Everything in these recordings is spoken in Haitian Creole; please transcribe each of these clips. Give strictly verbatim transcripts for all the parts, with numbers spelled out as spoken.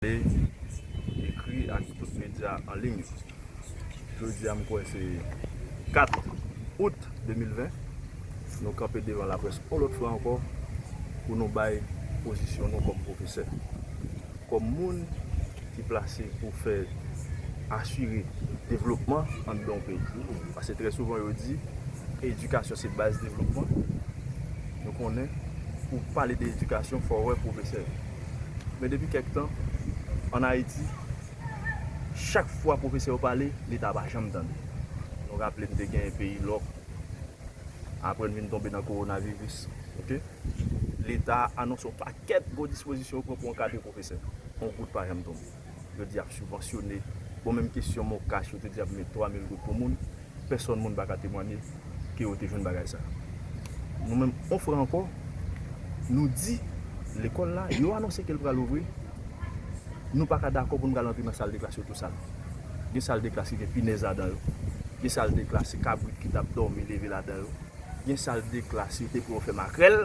pale, ekri ak tout medya an liy yo. Jodi a, m kwè se kat out de mil ven, nou kanpe devan laprès yon lòt fwa ankò pou nou bay pozisyon nou kòm pwofesè, kòm moun ki plase pou fè asire devlopman anndan yon peyi. Paske trè souvan yo di, edikasyon se baz devlopman. Nou konnen, pou pale de edikasyon, fò w wè pwofesè. Men depi kèk tan, ann Ayiti, chak fwa pwofesè yo pale, Leta pa janm tande. Nou raple n te gen peyi lòk, apre n vin tonbe nan kowonaviris. Oke? Leta anonse yon pakèt gwo dispozisyon yo pran pou ankadre pwofesè. Yon goud pa janm tonbe. Yo di y ap sibvansyone. Bon, menm kesyon MOCASH, yo te di y ap met twa mil goud pou moun. Pèsòn moun pa ka temwanye ke yo te jwenn bagay sa. Nou menm, yon fwa ankò, nou di lekòl la, yo anonse ke l pral ouvri, nou pa ka dakò pou n pral antre nan sal de klas yo tou sal. Gen sal de klas ki gen pinèz ladan yo. Gen sal de klas se kabrit ki t ap dòmi leve ladan yo. Gen sal de klas yo te pran yo fè makrèl.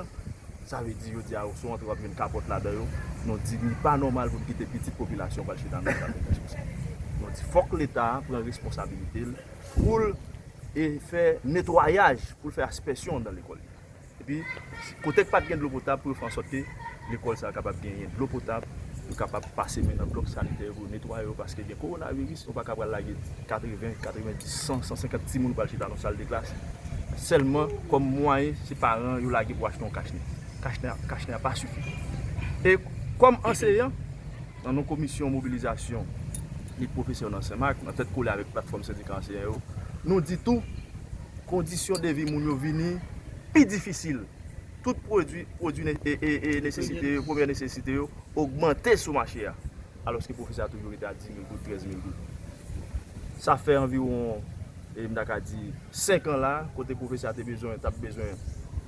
Sa vle di, yo di a, si w antre, w ap jwenn kapòt ladan yo. Nou di, li pa nòmal pou n kite pitit popilasyon pral chita nan sal de klas konsa. Nou di, fòk Leta a pran responsabilite l pou l, e, fè netwayaj, pou l fè aspèsyon anndan lekòl yo. Epi, kote k pa t gen dlo potab, pou yo fè ansòt ke lekòl sa a kapab genyen dlo potab, yo kapab pase men nan blòk sanitè yo pou yo netwaye yo, paske gen kowonaviris, nou pa ka pral lage katreven, katrevendis, san, san senkant timoun pral chita nan sal de klas. Sèlman, kòm mwayen, se paran yo lage pou achte yon kach nèt. Kach nèt, kach nèt a pa sifi. E kòm anseyan, nan non komisyon mobilizasyon lit pwofesè nan Senmak, nan tèt kole avèk platfòm sendika anseyan yo, nou di tou, kondisyon de vi moun yo vini pi difisil. Tout pwodui, pwodui ne-, e, e, e nesesite yo, premyè nesesite yo, ogmante sou mache a. Alòske pwofesè a toujou rete a dis mil goud, trèz mil goud. Sa fè anviwon, e, m ta ka di, senk an la, kote pwofesè a te bezwen, t ap bezwen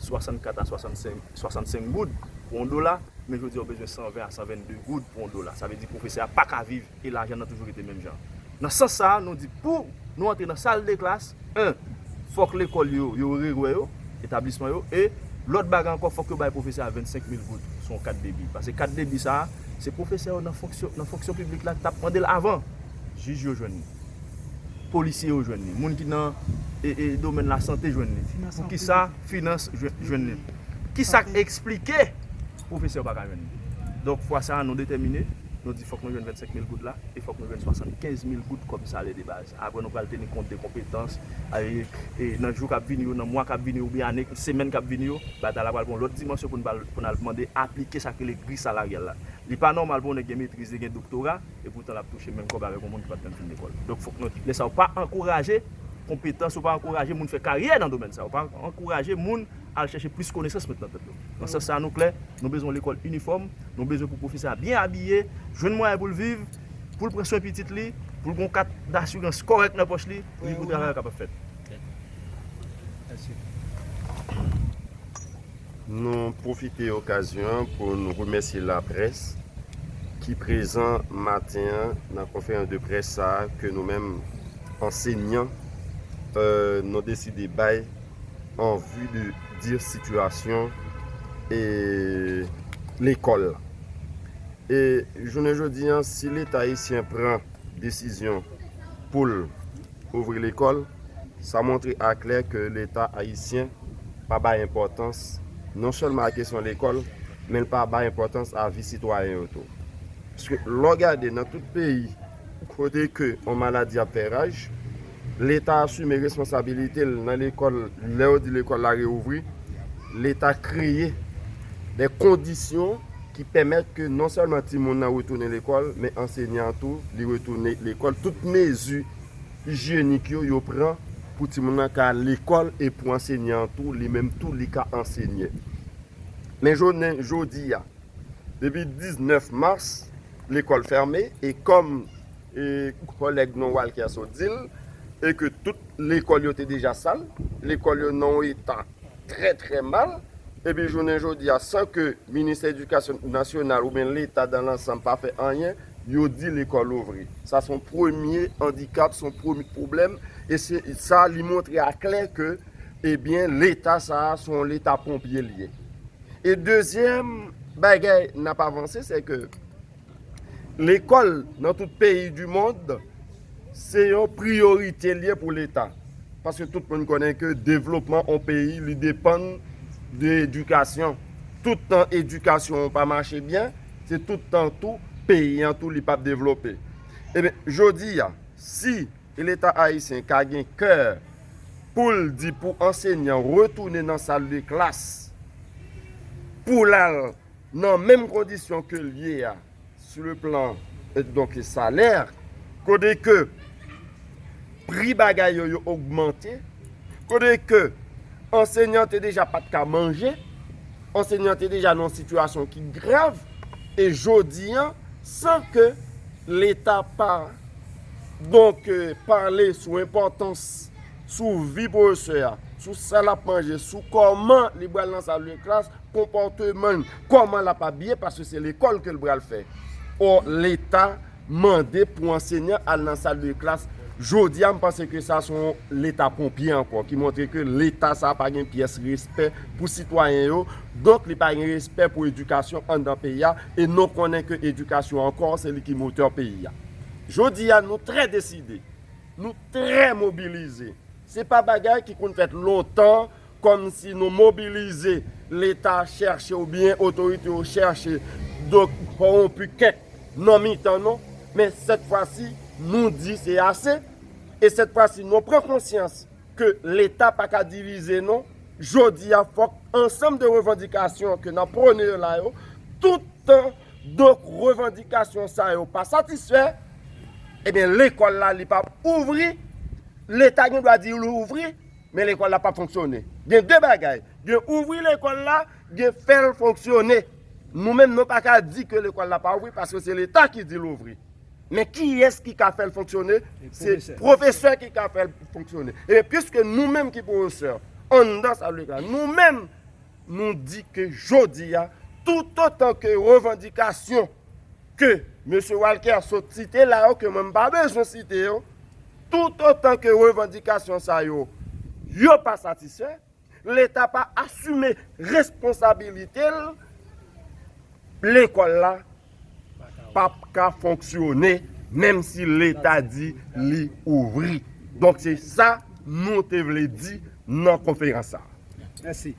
swasannkat a swasannsenk, swasannsenk goud pou yon dola, men jodi a, w bezwen san ven a san vennde goud pou yon dola. Sa vle di pwofesè a pa ka viv e lajan nan toujou rete menm jan. Nan sans sa a, nou di pou nou antre nan sal de klas, en, fòk lekòl yo, yo rewè yo, etablisman yo, e lòt bagay ankò, fòk yo bay pwofesè a vennsenk mil goud sou yon kat debi. Paske kat debi sa a, se pwofesè yo nan fonksyon, nan fonksyon piblik la ki t ap mande l avan. Jij yo jwenn li. Polisye yo jwenn li. Moun ki nan, e, e, domèn lasante jwenn li. Poukisa finans jwenn, jwenn li? Kisa k eksplike pwofesè yo pa ka jwenn li? Donk, fwa sa a, nou detèmine, nou di fòk nou jwenn vennsenk mil goud la, e fòk nou jwenn swasannkenz mil goud kòm salè de baz. Apre, nou pral teni kont de konpetans, e, e, nan jou k ap vini yo, nan mwa k ap vini yo, oubyen ane, semèn k ap vini yo, batay la pral pran yon lòt dimansyon pou n pral, pou n al mande aplike sa k rele gri salaryal la. Li pa nòmal pou yon nèg gen metriz, li gen doktora, e poutan l ap touche menm kòb avèk yon moun ki pa t menm fin lekòl. Donk, fòk nou, lè sa a, ou pa ankouraje konpetans, ou pa ankouraje moun fè karyè nan domèn sa a, ou pa ankouraje moun al chèche plis konesans met nan tèt yo. Nan sans sa a, nou klè, nou bezwen yon lekòl inifòm, nou bezwen pou pwofesè a byen abiye, jwenn mwayen pou l viv, pou l pran swen pitit li, pou l gen yon kat dasirans kòrèk nan pòch li, pou li pou travay la kapab fèt. Nou pwofite okazyon an pou nou remèsye laprès ki prezan maten an nan konferans de près sa a ke nou menm ansenyan, euh, nou deside bay an vi de di sitiyasyon e lekòl la. E jounen jodi an, si Leta ayisyen pran desizyon pou l ouvri lekòl, sa montre aklè ke Leta ayisyen pa bay enpòtans non sèlman a kesyon lekòl, men l pa bay enpòtans a vi sitwayen yo tou. Paske lè w gade nan tout peyi kote ke yon maladi ap fè raj, Leta asime responsabilite l nan lekòl, lè yo di lekòl la reouvri, Leta kreye de kondisyon ki pèmèt ke non sèlman timoun nan retounen lekòl, men ansenyan an tou, li retounen lekòl. Tout mezi ijyenik yo, yo pran pou timoun nan ka al lekòl e pou ansenyan an tou, li menm tou, li ka ansenye. Men jounen jodi a, depi diznèf mas, lekòl fèmen e kòm, e, kòlèg nou Walker sot di l, e ke tout lekòl yo te deja sal, lekòl yo nan yon eta trè, trè mal, epi jounen jodi a, san ke Ministè Edikasyon Nasyonal oubyen Leta dan lansanm pa fè anyen, yo di lekòl ouvri. Sa se yon premye andikap, se yon premye pwoblèm, e se, sa li montre aklè ke, ebyen, Leta sa a, se yon Leta ponpye l ye. E dezyèm bagay n ap avanse, se ke, Lekòl nan tout peyi di mond, se yon priyorite l ye pou Leta. Paske tout moun konnen ke devlopman yon peyi, li depann de edikasyon. Tout tan edikasyon an pa mache byen, se tout tan tou peyi an tou li p ap devlope. Ebyen, jodi a, si Leta ayisyen ka gen kè pou l di pou ansenyan retounen nan sal de klas, pou l al nan menm kondisyon ke l ye a, sou le plan, eh, donk, salè, kote ke pri bagay yo, yo ogmante, kote ke ansenyan te deja pa t ka manje, ansenyan te deja nan yon sitiyasyon ki grav, e jodi an, san ke Leta pa, donk, eh, pale sou enpòtans, sou vi pwofesè a, sou sa l ap manje, sou kòman li pral nan sal de klas, konpòteman l, kòman l ap abiye, paske se lekòl ke l pral fè. Ò, Leta mande pou ansenyan al nan sal de klas. Jodi a, m panse ke sa se yon Leta ponpye ankò, ki montre ke Leta sa pa gen pyès respè pou sitwayen yo, donk li pa gen respè pou edikasyon anndan peyi a, e nou konnen ke edikasyon ankò, se li ki motè peyi a. Jodi a, nou trè deside, nou trè mobilize. Se pa bagay ki konn fèt lontan, kòmsi nou mobilize, Leta chèche oubyen otorite yo chèche, donk, kòwonpi kèk nan mitan nou. Men sèt fwa si, nou di se ase. E sèt fwa si, nou pran konsyans ke Leta pa ka divize nou. Jodi a, fòk ansanm de revandikasyon ke n ap pwone yo la yo, tout tan, donk, revandikasyon sa yo pa satisfè, ebyen, lekòl la, li p ap ouvri. Leta gen dwa di l ouvri, men lekòl la p ap fonksyone. Gen de bagay. Gen ouvri lekòl la, gen fè l fonksyone. Nou menm, nou pa ka di ke lekòl la pa ouvri, paske se Leta ki di l ouvri. Men kiyès ki ka fè l fonksyone? Se pwofesè ki ka fè l fonksyone. E piske nou menm ki pwofesè, anndan sa lekòl la, nou menm, nou di ke jodi a, toutotan ke revandikasyon ke mesye Walker sot site la yo, ke mwen m pa bezwen site yo, toutotan ke revandikasyon sa yo, yo pa satisfè, Leta pa asime responsabilite l, lekòl la p ap ka fonksyone, menm si Leta di li ouvri. Donk, se sa nou te vle di nan konferans sa. Mèsi.